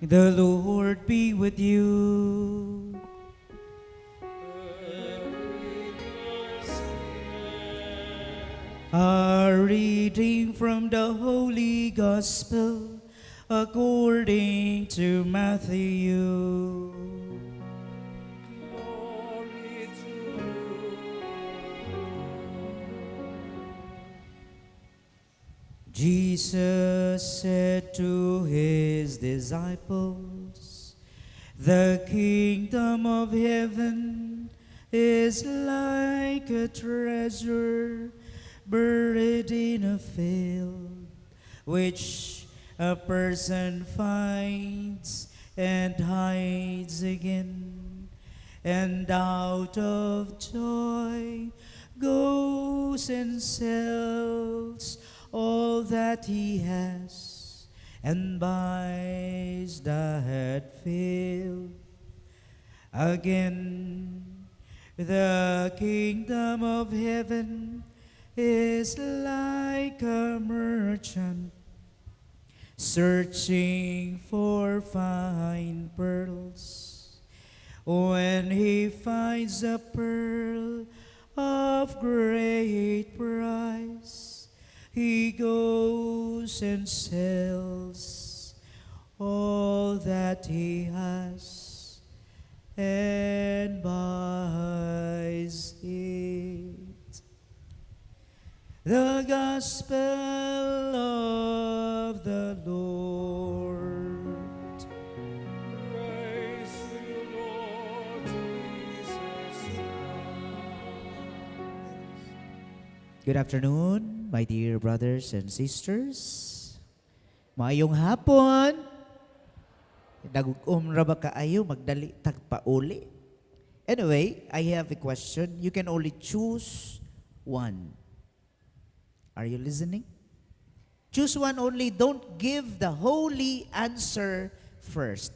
The Lord be with you. And with your spirit. A reading from the Holy Gospel according to Matthew. Glory to you, Lord. Jesus said to his disciples, "The kingdom of heaven is like a treasure buried in a field, which a person finds and hides again, and out of joy goes and sells all that he has and buys that field." Again, the kingdom of heaven is like a merchant searching for fine pearls. When he finds a pearl of great price, he goes and sells all that he has and buys it. The Gospel of the Lord. Praise to you, Lord Jesus Christ. Good afternoon, my dear brothers and sisters. Maayong hapon. Nagugum ra ba kaayo magdali tag pauli? Anyway, I have a question. You can only choose one. Are you listening? Choose one only. Don't give the holy answer first.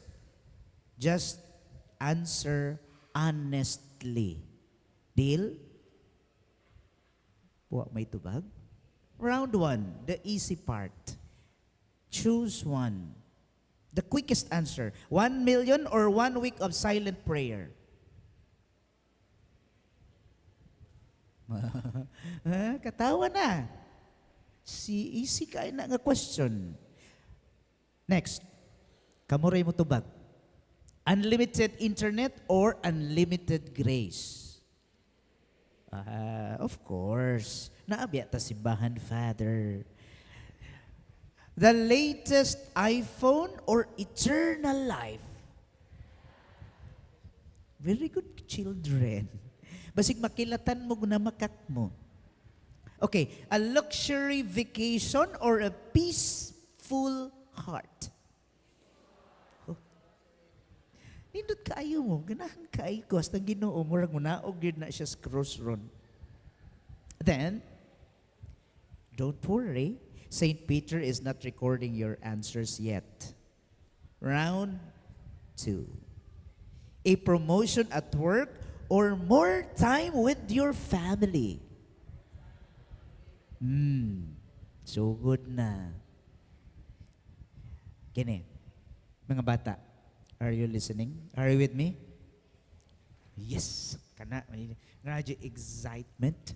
Just answer honestly. Deal? Wa may tubag? Round one, the easy part. Choose one. The quickest answer. 1 million or one week of silent prayer? Ah, katawa na. Si easy kay na nga question. Next. Kamo ray mo tubag. Unlimited internet or unlimited grace? Ah, of course. Naa biya ta simbahan, Father. The latest iPhone or eternal life? Very good, children. Basig makilatan mo na makak mo. Okay, a luxury vacation or a peaceful heart? Oh. Nindot kaayo mo, ganahan kaayo ko hasta Ginoo murag munaog gyud na siya sa cross ron. Then, don't worry, St. Peter is not recording your answers yet. Round two. A promotion at work or more time with your family? So good na. Kini, mga bata, are you listening? Are you with me? Yes. Kana, may nga excitement.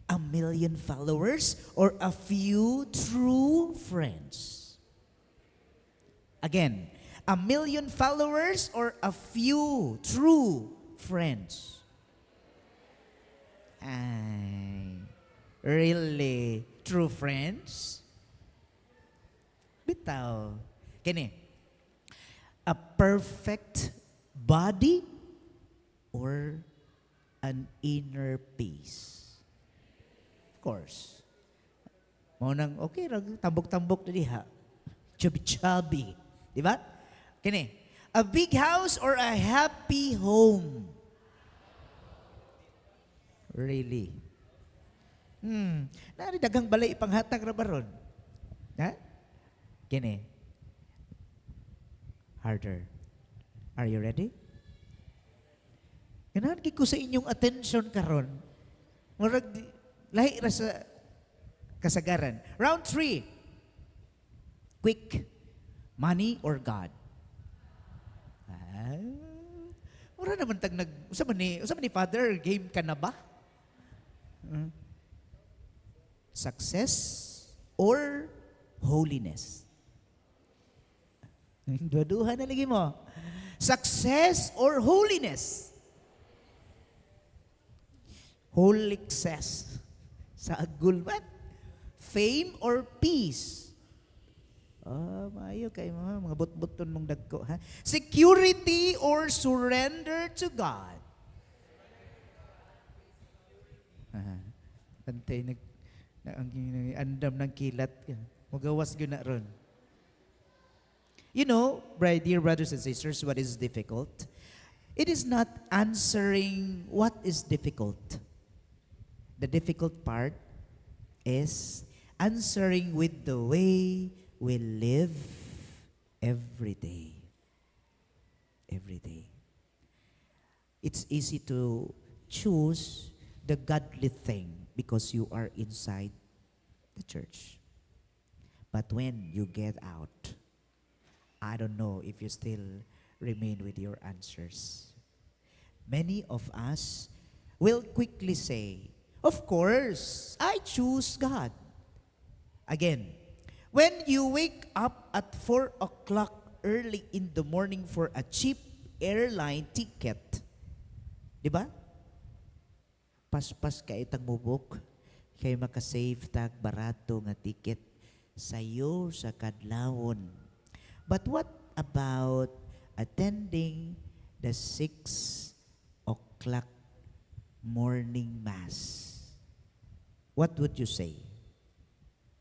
A million followers or a few true friends? Again, a million followers or a few true friends? Ay, really? True friends? Bitaw. Kini, a perfect body or an inner peace? Of course. Mao nang okay ra tambok-tambok na diha. Chubby-chubby. Di ba? Kini, a big house or a happy home? Really? Nari daghang balay ipanghatag ra baron. Ha? Kini. Harder. Are you ready? Ganahan kay ko sa inyong attention karon. Murag lahi ra sa kasagaran. Round three. Quick. Money or God? Ah, mura naman tag nag usa man ni, Father, game ka na ba? Success or holiness? Duha-duha na lagi mo. Success or holiness? Holy success. Sa agulman. Fame or peace? Oh, maayo kay mga butbuton mong dagko, ha. Security or surrender to God? Ah, bantay nag na, ang andam ng kilat. Mugawas gyud na ron. My dear brothers and sisters, what is difficult? It is not answering what is difficult. The difficult part is answering with the way we live every day. Every day. It's easy to choose the godly thing because you are inside the church. But when you get out, I don't know if you still remain with your answers. Many of us will quickly say, "Of course, I choose God." Again, when you wake up at 4 o'clock early in the morning for a cheap airline ticket, di ba? Paspas kay tag mubok, kay makasave tag barato nga ticket sayo sa kadlawon. But what about attending the 6 o'clock morning mass? What would you say?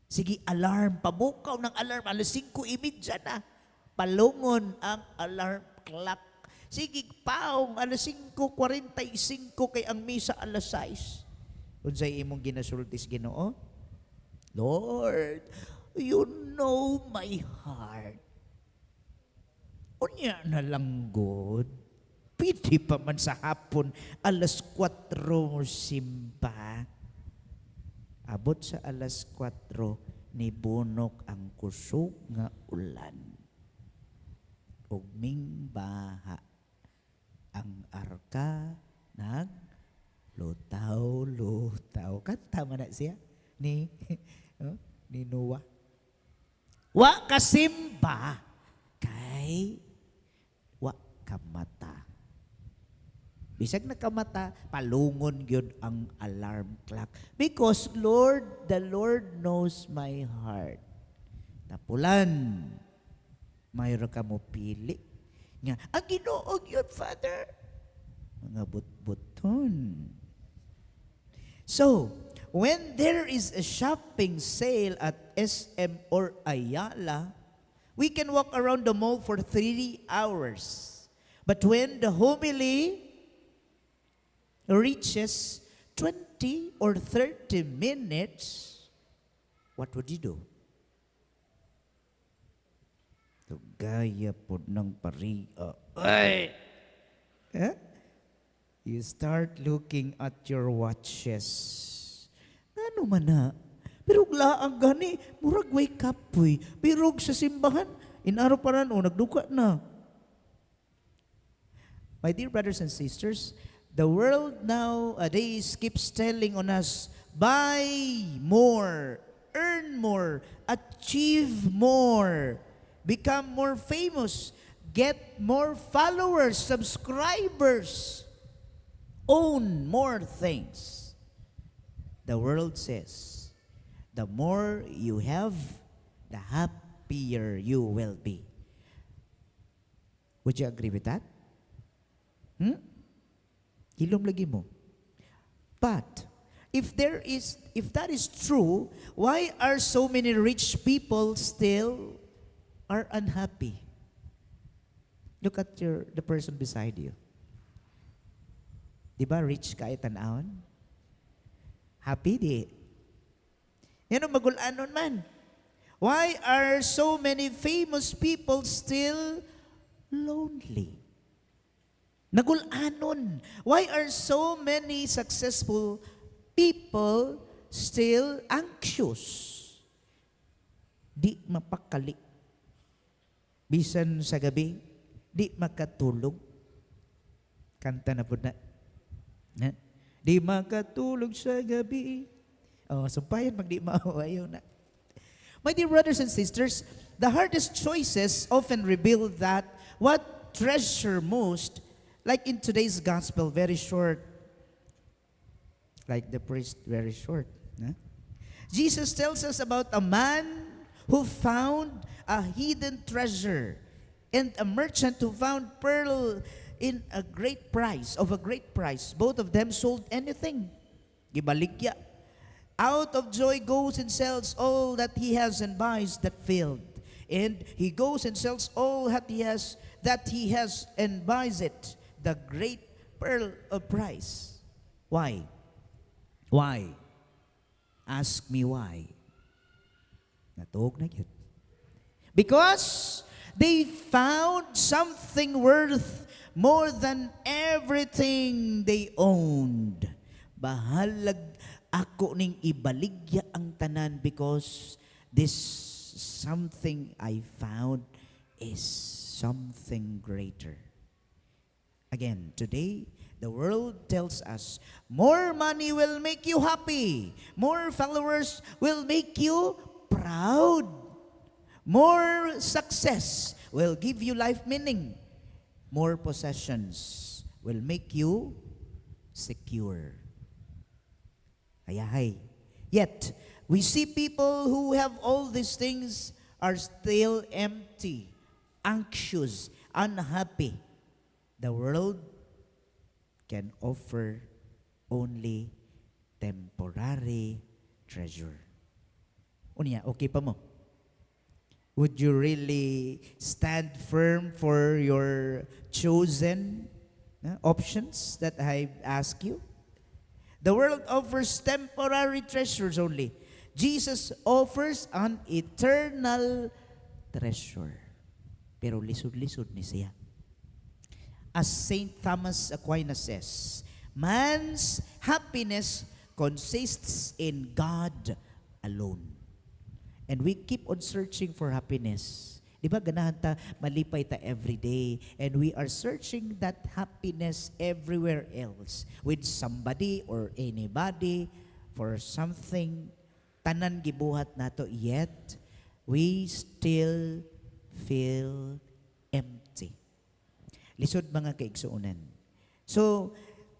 Sige, alarm. Pabukaw ng alarm. Alas 5:30 na. Palungon ang alarm clock. Sige, paong. Alas 5:45 kay ang misa alas 6. Unsay imong ginasulti sa Ginoo? "Lord, you know my heart. Unya na lang, God. Pwede pa man sa hapon, alas 4 mo simba." Abot sa alas 4, nibunok ang kusog nga ulan. Ug mingbaha. Ang arka nag lutaw lutaw. Kanta man na siya ni, oh, ni Noah. Wa kasimba kay wa kamata. Bisag nakamata, palungon gyud ang alarm clock. Because Lord, the Lord knows my heart. Tapulan, mayro ka mo pili. Nga, ang Ginoo gyud, Father. Mga butbuton. So, when there is a shopping sale at SM or Ayala, we can walk around the mall for 3 hours. But when the homily reaches 20 or 30 minutes, what would you do? Gaya po ng pariya. Ay! Eh? You start looking at your watches. Ano man na? Pero laang gani, murag wake up poy. Pero sa simbahan, inaro pa ran, o nagduka na. My dear brothers and sisters, the world nowadays keeps telling on us, buy more, earn more, achieve more, become more famous, get more followers, subscribers, own more things. The world says, the more you have, the happier you will be. Would you agree with that? Hmm? Hilom lagi mo. But if that is true, why are so many rich people still are unhappy? Look at your the person beside you. Di ba rich kay tan-awon? Happy di. Yan ang magulanon man. Why are so many famous people still lonely? Nagulanon. Why are so many successful people still anxious? Di mapakali. Bisan sa gabi, Di makatulog. Kanta na pud na. Na? Di makatulog sa gabi. Oh, sumpayan mag di mao, ayaw na. My dear brothers and sisters, the hardest choices often reveal that what treasure most, like in today's gospel, very short, like the priest, very short. Huh? Jesus tells us about a man who found a hidden treasure and a merchant who found pearl in a great price, of a great price. Both of them sold anything. Gibaligya. Out of joy goes and sells all that he has and buys that field. And he goes and sells all that he has and buys it, the great pearl of price. Why? Why? Ask me why. Natuog na gyud. Because they found something worth more than everything they owned. Bahalag ako ning ibaligya ang tanan because this something I found is something greater. Again, today, the world tells us more money will make you happy. More followers will make you proud. More success will give you life meaning. More possessions will make you secure. Ayahay. Yet, we see people who have all these things are still empty, anxious, unhappy. The world can offer only temporary treasure. Unya, okay pa mo? Would you really stand firm for your chosen options that I ask you? The world offers temporary treasures only. Jesus offers an eternal treasure. Pero lisod-lisod ni siya. As St. Thomas Aquinas says, man's happiness consists in God alone. And we keep on searching for happiness. Di ba ganahan ta malipay ta every day, and we are searching that happiness everywhere else, with somebody or anybody, for something. Tanan gibuhat nato, yet we still feel empty. Lisod, mga kaigsuonan. So,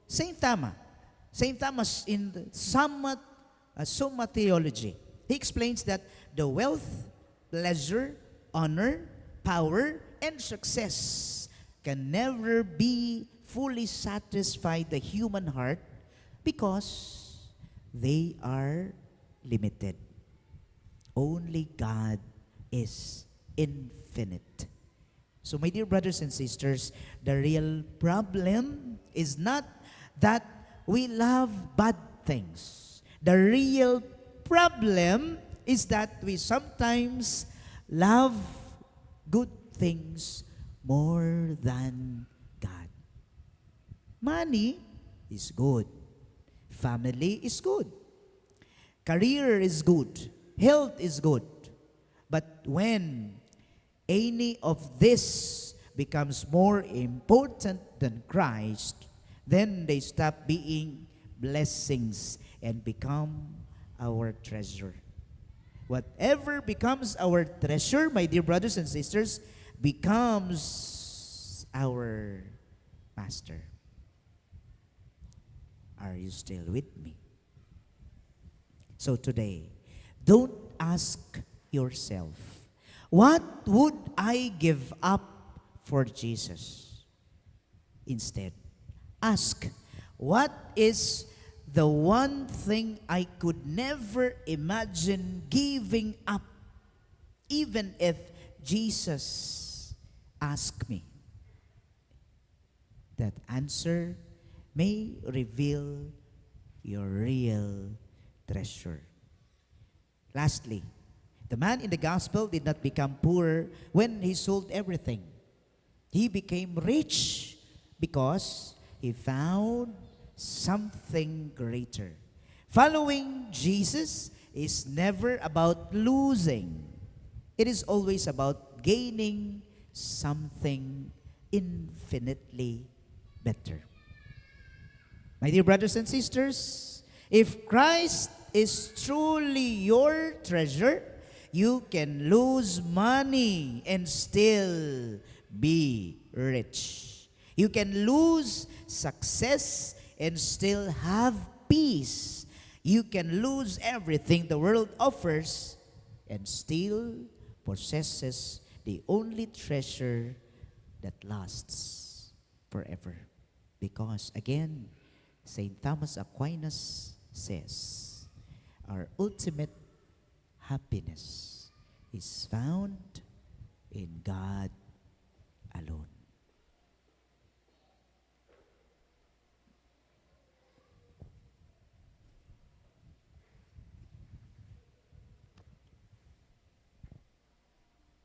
Saint Thomas in the Summa Theology, he explains that the wealth, pleasure, honor, power, and success can never be fully satisfy the human heart because they are limited. Only God is infinite. So, my dear brothers and sisters, the real problem is not that we love bad things. The real problem is that we sometimes love good things more than God. Money is good. Family is good. Career is good. Health is good. But when any of this becomes more important than Christ, then they stop being blessings and become our treasure. Whatever becomes our treasure, my dear brothers and sisters, becomes our master. Are you still with me? So today, don't ask yourself, "What would I give up for Jesus?" Instead, ask, "What is the one thing I could never imagine giving up, even if Jesus asked me?" That answer may reveal your real treasure. Lastly, the man in the gospel did not become poor when he sold everything. He became rich because he found something greater. Following Jesus is never about losing. It is always about gaining something infinitely better. My dear brothers and sisters, if Christ is truly your treasure, you can lose money and still be rich. You can lose success and still have peace. You can lose everything the world offers and still possesses the only treasure that lasts forever. Because again, St. Thomas Aquinas says, our ultimate happiness is found in God alone.